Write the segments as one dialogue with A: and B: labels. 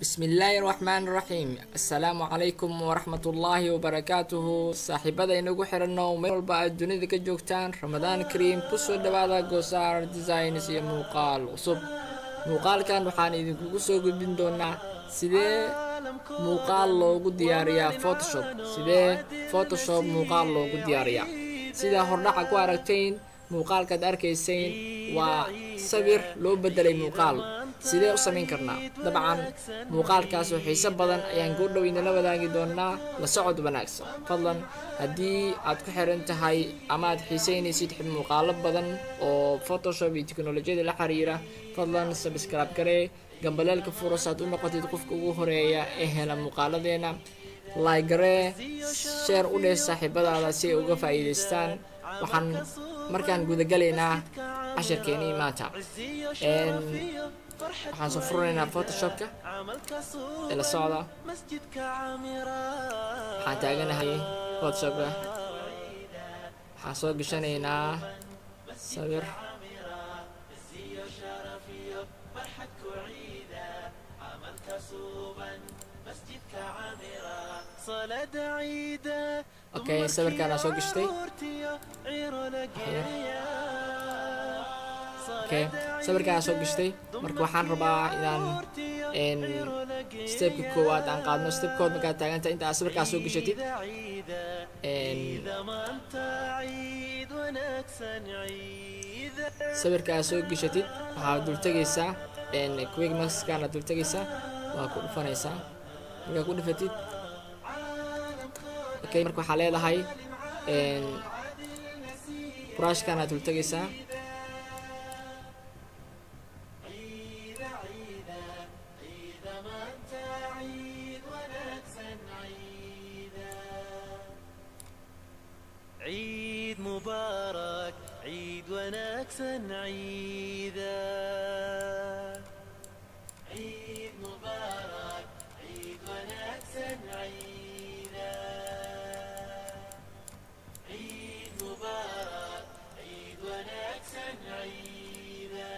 A: Bismillaahi raxmaani raxiim. Assalaamu calaykum waraxmatullaahi wabarakaatuhu. Saaxiibada inagu xirano, meel walba aad dunida ka joogtaan, Ramadaan kariim. Kusoo dhawaada Goosaar Designs iyo muuqaal cusub. Muuqaalkan waxaan idinkugu soo gudbin doonaa sidee muuqaal loogu diyaariyaa Photoshop, sidee Photoshop muuqaal loogu diyaariyaa. Sidaa hordhaca ku aragtayn, muuqaalkaad arkaysayn waa sawir loo bedelay muuqaal. Sidee u samayn karnaa? Dabcan muuqaalkaas oo xiiso badan ayaan goordhow idinla wadaagi doonaa. La socod wanaagsan. Fadlan, haddii aad ku xiran tahay ama aad xiiseynaysid muuqaalo badan oo Photoshop iyo teknolojiyada la xiriira, fadlan subscribe garee, gambaleelka furo saad u noqotid qofka ugu horeeya ee hela muuqaaladeena. Like garee, share u dheh saaxiibadaada si ay uga faa'iidaystaan. Waxaan markaan gudagalaynaa cashirkeenii maanta. Waxaan soo furanaynaa Photoshopka ee la socda. Waxaan taaganahay Photoshopka. Waxaan soo gashanaynaa sawir. Okay, sawirkaanaa soo gashtay. Okay, sawirkaan soo gashtay. Marka waxaan rabaa inaan stepka koowaad aan qaadno. Step kood markaad taaganta, inta aad sawirkaa soo gashatid, sawirkaa soo gashatid, waxaad dul tegaysaa quick maskana dul tegaysaa, waa ku dhufanaysaa. Markaa ku dhufatid, okay, marka waxaa leedahay brushkana dul tegaysaa.
B: عيد مبارك، عيد wanaagsan، ciida. عيد مبارك، عيد wanaagsan، ciida. عيد مبارك، عيد wanaagsan، ciida.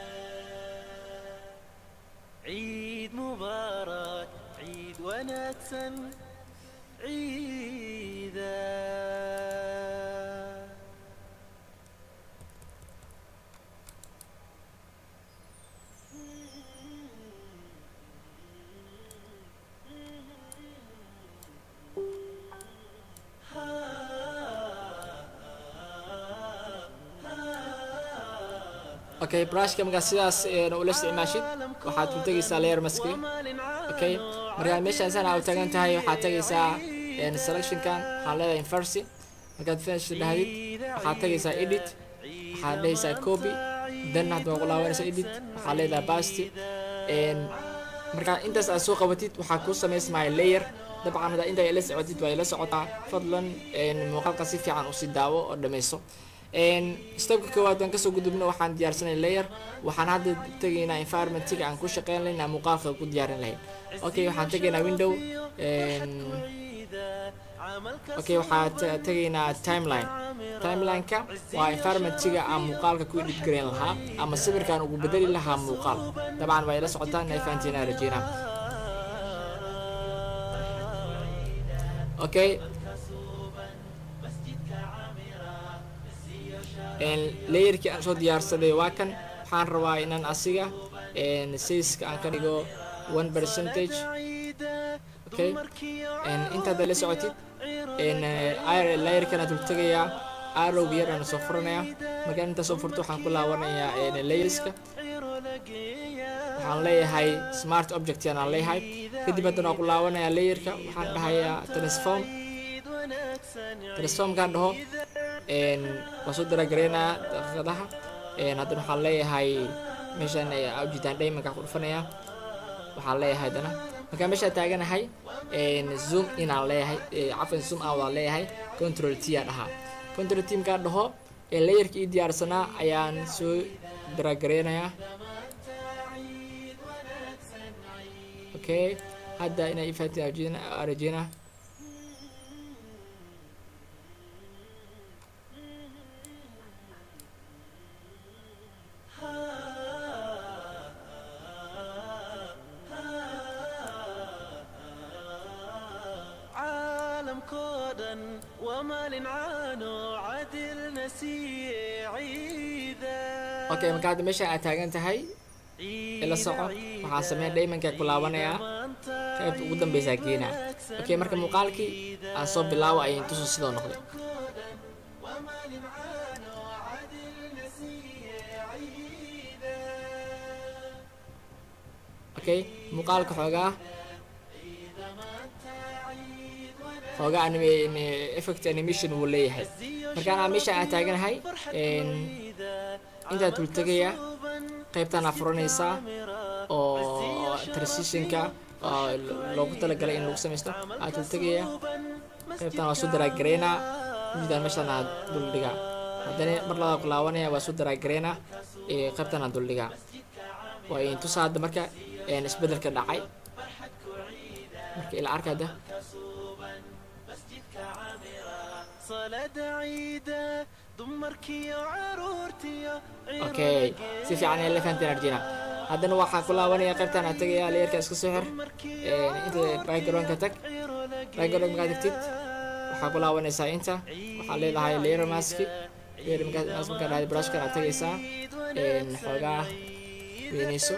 B: عيد مبارك، عيد wanaagsan، ciida.
A: Okay, brushka markaa sidaas ula isticmaashid, waxaad ku tegaysaa layer maski. Okay, markaa meeshaan sana u taagan tahay, waxaad tegaysaa selectionkan, waxaad leedahay inverse. Markaad finish dhahdid, waxaad tegaysaa edit, waxaad dhehaysaa copy, then hadda waa ku laabanaysaa edit, waxaad leedahay paste. Markaa intaas aad soo qabatid, waxaa kuu samaysmaya layer. Dabcan haddaa intaa ila socotid, waa ila socotaa. Fadlan muuqaalka si fiican usii daawo oo dhammayso. Stepka koowaad waan kasoo gudubno, waxaan diyaarsanay layer. Waxaan hadda tegaynaa environmentiga aan ku shaqeyn lahayn, aan muuqaalka ku diyaarin lahayn. Okay, waxaan tegaynaa window. Okay, waxaa tegaynaa timeline. Timelineka waa environmentiga aan muuqaalka ku edit gareyn lahaa ama sawirkaan ugu bedeli lahaa muuqaal. Dabcan waa ila socotaan, ay fahantiin aan rajeynaa. Okay, layerkii aan soo diyaarsaday waa kan. Waxaan rabaa inaan asiga sizeka aan ka dhigo 1%. Okay, intaad la socotid, layerkana dul tegayaa, arrowga yar aan soo furanaya. Markaan intaa soo furto, waxaan ku laabanayaa layerska, waxaan leeyahay smart object aan leeyahay. Kadib haddana waan ku laabanayaa layerka, waxaan dhahayaa transform. Transformkaan dhaho, waan soo daragareynaya daqiiqadaha. Haddana waxaan leeyahay meeshaan ujeedaan diamondka ku dhufanaya. Waxaan leeyahay haddana markaa meeshaan taaganahay, zoom in aan leeyahay, cafan, zoom out aan leeyahay, control T aan dhahaa. Control T markaan dhaho, layerka ii diyaarsanaa ayaan soo daragareynaya. Okay, hadda inay ifahantiin rajeynaa.
B: Waa maalin caano cadilna siiye ciida.
A: Okay, marka hadda meesha aad taagan tahay ila soco. Waxaa sameyn diamondka ku laabanayaa, qaybta ugu dambeysaa geenaa. Okay, marka muuqaalkii aan soo bilaawo ayay tuso sidoo noqday.
B: Waa maalin caano cadilna siiye ciida.
A: Okay, muuqaalka xoogaa effect animation wuu leeyahay. Marka anaa meesha aan taaganahay intaa dul tegaya, qaybtaan aa furanaysaa oo transitionka oo loogu talagalay in lagu samaysto aa dul tegaya. Qaybtaan waa soo drag gareynaa, midaan meeshaan aa dul dhigaa. Haddana mar labaad ku laabanaya, waa soo drag gareynaa, qaybtaan aa dul dhigaa. Waa in tusa hadda marka isbedelka dhacay. Marka ila arka hadda.
B: Salaada ciida dumarkiyo caruurtiyo.
A: Okay, si fiican ayaa la fahanteen arjina. Haddana waxaa ku laabanaya qaybtaan aa tegaya, layerka iska soo xir, inta backgroundka tag. Background markaad tagtid, waxaa ku laabanaysaa inta, waxaa leedahay layer mask. Layer mask markaa dhahday, brushkan aad tagaysaa, xoogaa weynayso.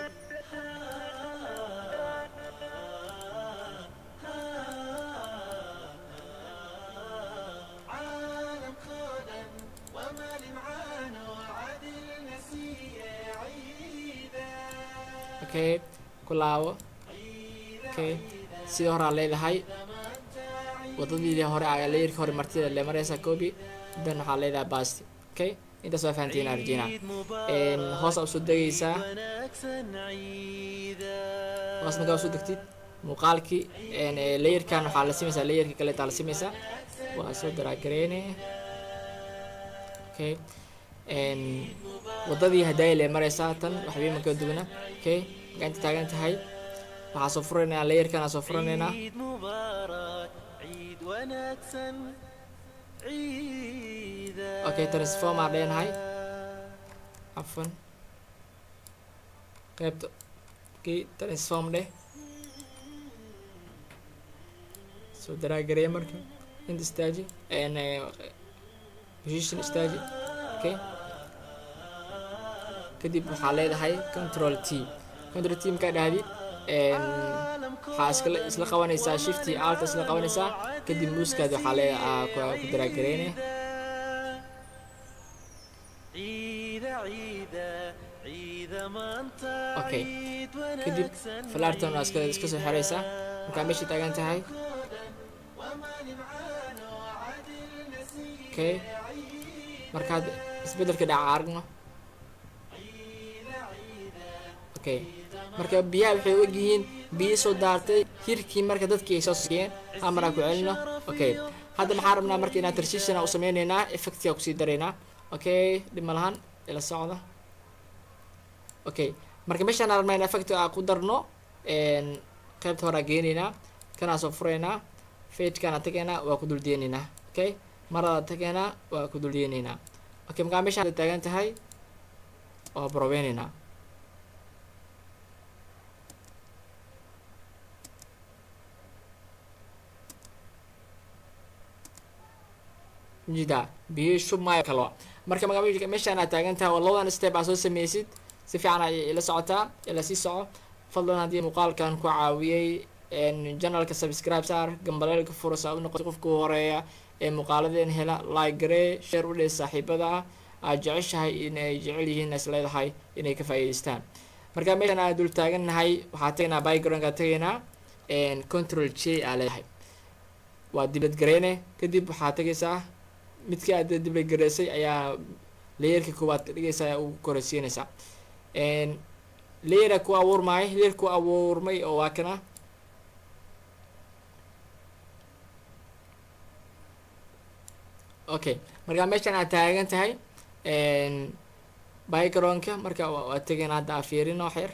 B: Caalamkoo dhan waa maalin caano cadilna siiye ciida.
A: Okay, ku laabo. Okay, sidii hore aa leedahay, wadadii hore aa layerkii hore martida le maraysaa, copy, dan waxaa leedahay paste. Okay, intaas waa fahantiin arjina. Hoos aa usoo degaysaa.
B: Wanaagsan ciida.
A: Hoos markaa usoo degtid, muuqaalkii layerkan waxaa la simaysaa, layerka kaleetaa la simaysaa, waa soo drag gareyne. Okay, wadadii hadaaya le maraysaa, tan waxba ma kala duwana. Okay, markaa inta taagan tahay, waxaa soo furanaynaa layerkan aa soo furanaynaa.
B: Ciid mubaarak, ciid wanaagsan ciida.
A: Okay, transform aa leenahay, cafwan, qaybta. Okay, transform dheh, soo drag gareeya. Marka inta istaaji, position istaaji. Okay, kadib waxaa leedahay control T. Control T markaa dhahdid, waxaa iskala isla qabanaysaa shift iyo alt isla qabanaysaa. Kadib mousekaadi waxaa leedahay ku drag gareyne.
B: Ciida ciida ciida maanta.
A: Okay.
B: Ciid
A: Kadib
B: wanaagsan.
A: Flarton waa iska soo xiraysaa markaa meesha taagan tahay.
B: Waa maalin caano cadilna siiye.
A: Okay, markaad isbedelka dhaca aragno. Okay, marka biyaha waxay u egyihiin biyo soo daartay hirkii, marka dadkii ay soo siiyeen. Hal maraa ku celino. Okay, hadda maxaa rabnaa marka? Inaan transition u sameyneynaa, effectiga kusii daraynaa. Okay, dhib ma lahan, ila socda. Okay, marka meeshaan aan rabnaa in effect aan ku darno, qaybta hore aan geenaynaa, kanaa soo furaynaa, fadekaan tagaynaa, waa ku dul deenaynaa. Okay, marada tagaynaa, waa ku dul deenaynaa. Okay, markaa meeshaan taagan tahay waa baroweynaynaa. Jida biyo shub maayo kalo. Marka meeshaan aad taagan tahay oo labadan step aad soo sameysid, si fiican ay ila socotaa, ila sii soco. Fadlan haddii muuqaalkan ku caawiyey, channelka subscribe saar, gambaleelka furo saa u noqoto qofka u horeeya ee muuqaaladeen hela. Like garee, share u dheh saaxiibada aad jeceshahay in ay jecel yihiin, is leedahay inay ka faa'iidaystaan. Marka meeshaan aan dul taagannahay, waxaa tagaynaa backgroundka, tagaynaa, control J aa leedahay, waa duplicate gareyne. Kadib waxaa tagaysaa midkii aad duplicate gareysay ayaa layerka koowaad ka dhigaysaa, ayaa ugu koreysiinaysaa. Layera ku abuurmay, layer ku abuurmay oo waa kana. Okay, marka meeshan aad taagan tahay backgroundka, marka waa tegayna hadda, aa fiirino wax yar.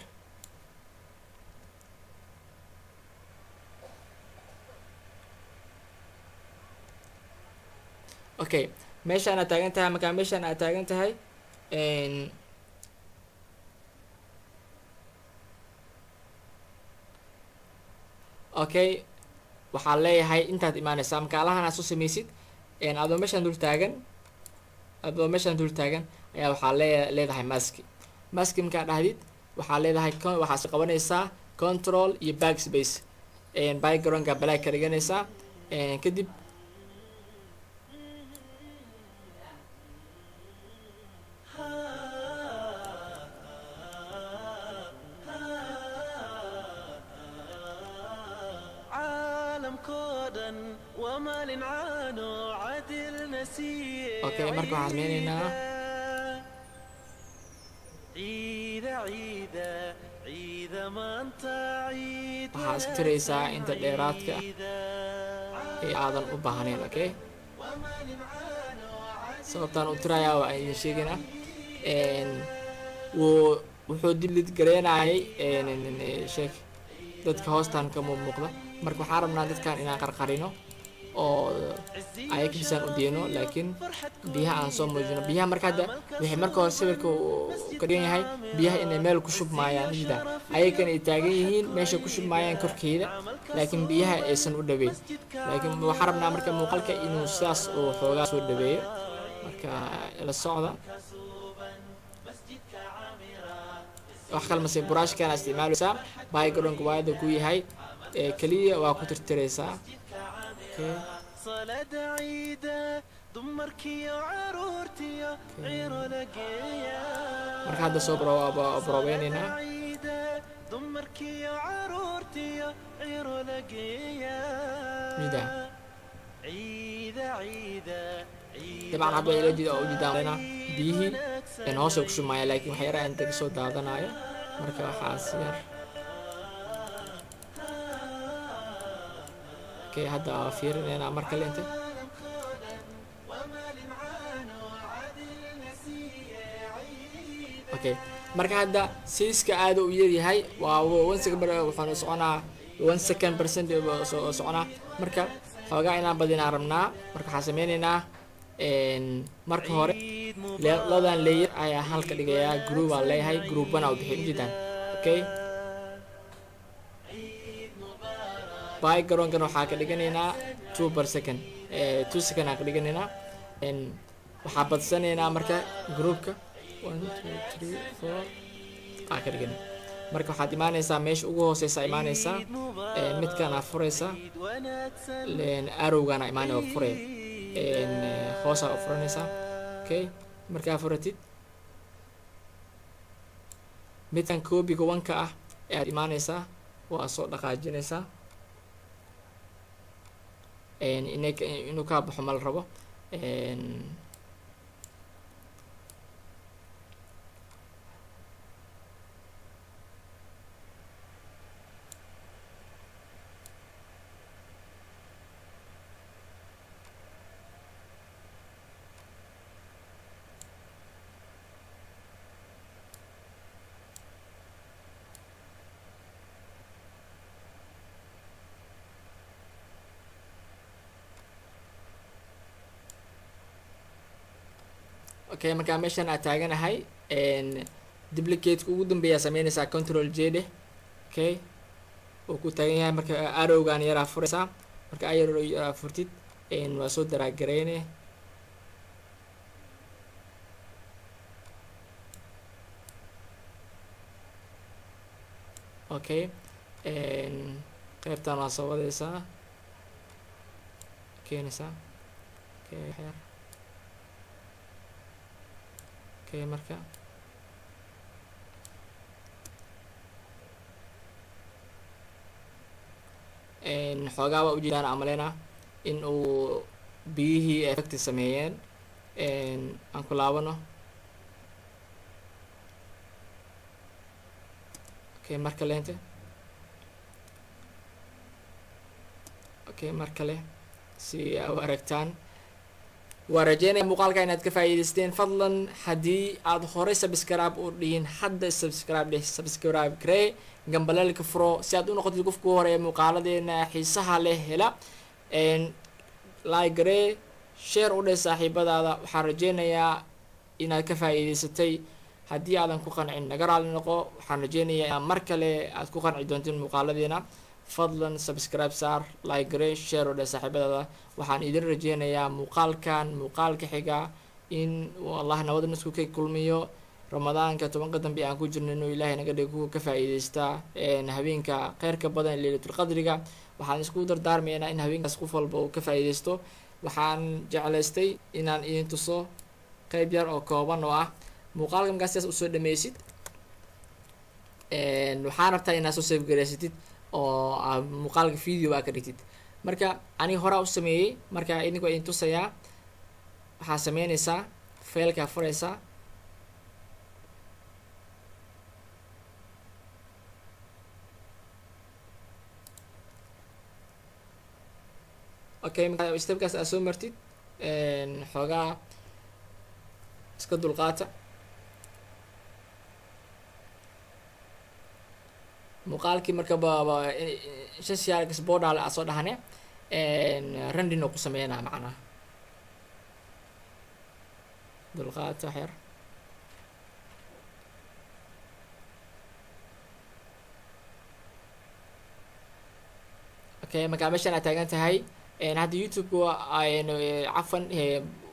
A: Okay, meeshaan aad taagan tahay, markaa meeshaan aad taagan tahay, okay, waxaa leeyahay intaad imaanaysaa makaalahan aad soo sameysid. Adoo meeshaan dul taagan ayaa waxaa leedahay mask. Mask markaa dhahdid, waxaa leedahay, waxaa qabanaysaa Control iyo Backspace, backgroundka black ka dhiganaysaa. Kadib
B: Caalamkoo dhan waa maalin caano cadilna siiye.
A: Okay, marka waxaan sameyneynaa
B: Ciida, ciida, ciida maanta, ciid.
A: Waxaa isku tiraysaa inta dheeraadka ee aadan u baahnayn. Okay, sababtaan u tirayaa waa idin sheegaynaa. Wuu wuxuu dilid gareynayay sheeg dadka hoostan ka muuqda. Marka waxaan rabnaa dadkan inaan qarqarino oo ayaga bisaan u deyno, laakiin biyaha aan soo muujino biyaha. Marka hadda waxay marka hore sawirka uu ka dhigan yahay biyaha inay meel ku shubmaayaan jida, ayagana ay taagan yihiin meesha ku shubmaayaan korkeeda, laakiin biyaha aysan u dhaweyn. Laakiin waxaan rabnaa marka muuqaalka inuu sidaas uu xoogaa soo dhaweeyo. Marka la socda, wax kale mase, brushkan isticmaalaysaa, backgroundka waada ku yahay ee keliya waa ku tirtiraysaa. Okay.
B: Salada ciida, dumarkiyo caruurtiyo ciro la geeya.
A: Marka hadda soo brobeynaynaa.
B: Ciida, dumarkiyo caruurtiyo ciro la geeya.
A: Mida.
B: Ciida, ciida, ciida.
A: Dabcan hadda ila jeeda oo ujeedaan biyihii in hoos ku shubmaya, laakiin wax yar inta kasoo daadanayo. Marka waxaas yar. Okay, hadda waa fiirinaynaa mar kale inta. Okay, marka hadda siiska aada u yaryahay, waa 1 second, wuxuuna soconaa 1 second percent soo soconaa. Marka xoogaa inaan badinaa rabnaa. Marka waxaan sameyneynaa, marka hore labadan layer ayaa halka dhigayaa, group aan leeyahay, group one aa u bixi ujeedaan. Okay, backgroundkan waxaa ka dhiganaynaa 2 per second, 2 second aan ka dhiganaynaa. Waxaa badsanaynaa marka groupka, 1, 2, 3, 4 aa ka dhiganay. Marka waxaad imaanaysaa meesha ugu hooseysa, imaanaysaa midkan aa furaysaa, arrowgana imaanay oo furaya, hoosaa u furanaysaa. Okay, markaa furatid, midkan copyga wanka ah ayaad imaanaysaa, waa soo dhaqaajinaysaa. Inay inuu kaa baxo ma la rabo. Okay, markaa meeshan aad taaganahay, duplicate ugu dambeeyaa sameynaysaa, Control J dheh. Okay, uu ku taagan yahay. Marka arrowgan yaraa furaysaa. Marka arrow yaraa furtid, waa soo drag gareyne. Okay, qaybtan waa soo wadaysaa, keenaysaa. Okay, yar. Okay, marka xoogaa waa ujeedaan amalena in uu biyihii effect sameeyeen. Aan ku laabano. Okay, mar kaleente. Okay, mar kale si aa u aragtaan. Waa rajeynaya muuqaalka inaad ka faa'iidaysteen. Fadlan, haddii aad horey subscribe u dhihin, hadda subscribe dheh, subscribe garee, gambaleelka furo si aad u noqotid qofka ugu horeeya muuqaaladeena xiisaha leh hela. Like garee, share u dheh saaxiibadaada. Waxaan rajeynayaa inaad ka faa'iidaysatay. Haddii aadan ku qancin, naga raali noqo. Waxaan rajeynayaa inaad mar kale aad ku qanci doontiin muuqaaladeena. Fadlan subscribe saar, like garee, share oo dheh saaxiibadada. Waxaan idin rajeynayaa muuqaalkan muuqaalka xiga in uu Allah nabad nasku ka kulmiyo. Ramadaanka 10-ka dambe aan ku jirno inuu Ilaahay naga dhigo kuwa ka faa'iideysta habeenka kheyrka badan, Leylatulqadriga. Waxaan isku dardaarmaynaa in habeenkaas qof walba uu ka faa'iideysto. Waxaan jeclaystay inaan idin tuso qeyb yar oo kooban oo ah muuqaalka. Markaas sidaas usoo dhameysid, waxaan rabtaa inaad soo save gareysatid oo muuqaalka video aa ka dhigtid. Marka aniga horaa u sameeyey, marka idinku idin tusayaa. Waxaa sameyneysaa, file-kaa fureysaa. Okay, marka step-kaas aad soo martid, xoogaa iska dulqaata. Muuqaalkii marka ba shan export-aale aad soo dhahane, rendering oo ku sameynaa, macnaha dulqaata wax yar. Okay, markaa meeshaan aad taagan tahay hadda YouTube-ka, cafan,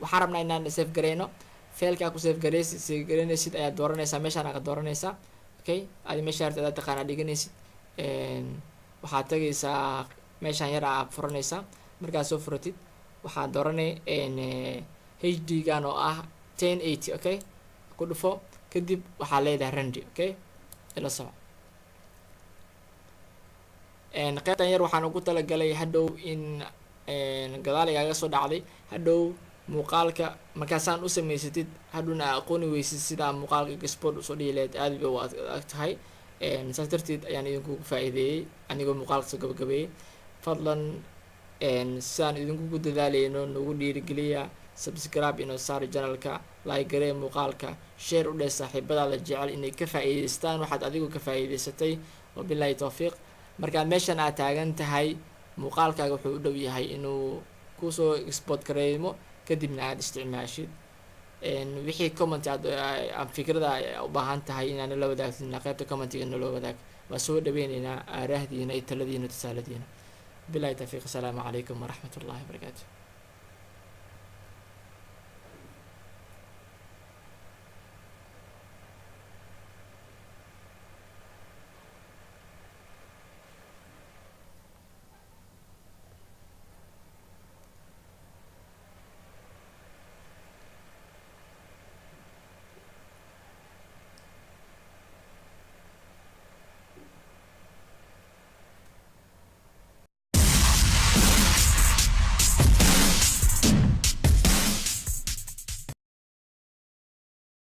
A: waxaan rabnaa inaan save gareyno. File-kaa ku save gareys save gareynaysid ayaad dooranaysaa, meeshaan aad dooranaysaa. Okay, adi meesha harta aad taqaanaa dhiganaysid. Waxaad tagaysaa meeshaan yar aad furanaysaa. Markaad soo furatid, waxaad dooranay HD gan oo ah 1080. Okay, ku dhufo, kadib waxaa leedahay render. Okay, ila soco. Qaybtan yar waxaan ugu talagalay hadhow in gadaal igaaga soo dhacday. Hadhow muuqaalka markaasaan u samaysatid, hadhowna aa aqooni weysid sidaa muuqaalka export usoo dhihi lahayd, aad bay u adag tahay. Saas darteed ayaan idinkugu faa'iideeyey anigoo muuqaalka soo gabagabeeyey. Fadlan, sidaan idinkugu dadaaleyno nagu dhiirigeliya. Subscribe inoo saar channel-ka, like garee muuqaalka, share u dheh saaxiibadaada jecel inay ka faa'iideystaan waxaad adigu ka faa'iideysatay. Wabillahi towfiiq. Markaa meeshan aad taagan tahay, muuqaalkaaga wuxuu u dhow yahay inuu kusoo export gareeymo, kadibna aad isticmaashid. Wixii comment aad fikrada u baahan tahay inaad nala wadaagtidna, qaybta comment-iga nala wadaag. Waa soo dhaweyneynaa aaraahdiina iyo taladiina, tusaaladiina. Billahi tawfiiq. Asalaamu calaykum waraxmat ullahi wabarakaatu.